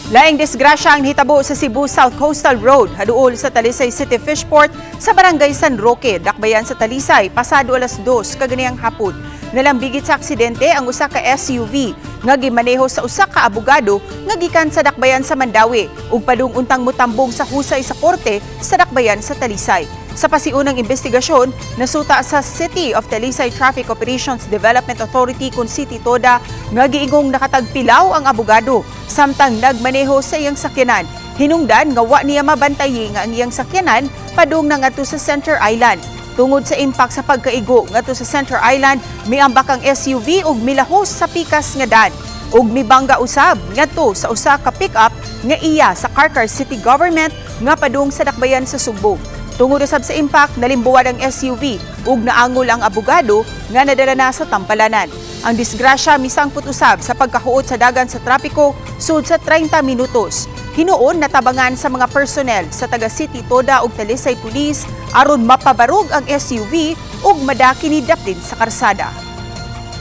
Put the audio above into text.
Laing disgrasya ang nahitabo sa Cebu South Coastal Road, haduol sa Talisay City Fishport sa Barangay San Roque, dakbayan sa Talisay, pasado alas 2 kaganiyang hapon. Nalambigit sa aksidente ang usa ka SUV nga gimaneho sa usa ka abogado nga gikan sa dakbayan sa Mandaue ug padung untang motambong sa husay sa korte sa dakbayan sa Talisay. Sa pasiunang investigasyon, nasuta sa City of Talisay Traffic Operations Development Authority kon City TODA nga giingong nakatagpilaw ang abogado samtang nagmaneho sa iyang sakyanan. Hinungdan nga wa niya mabantayi nga ang iyang sakyanan padung na ngadto sa Center Island. Tungod sa impact sa pagkaigo ngadto sa Center Island, miambak ang SUV ug milahos sa pikas nga dan ug mibangga usab ngadto sa usa ka pick-up nga iya sa Carcar City Government nga padung sa dakbayan sa Sugbo. Tungod usab sa impact, nalimbuwad ang SUV ug naangol ang abogado nga nadala na sa tampalanan. Ang disgrasya misangpot usab sa pagkahuot sa dagan sa trapiko sud sa 30 minutos. Hinuon natabangan sa mga personnel sa taga City Toda ug Talisay Police aron mapabarog ang SUV ug madaki ni daplin sa karsada.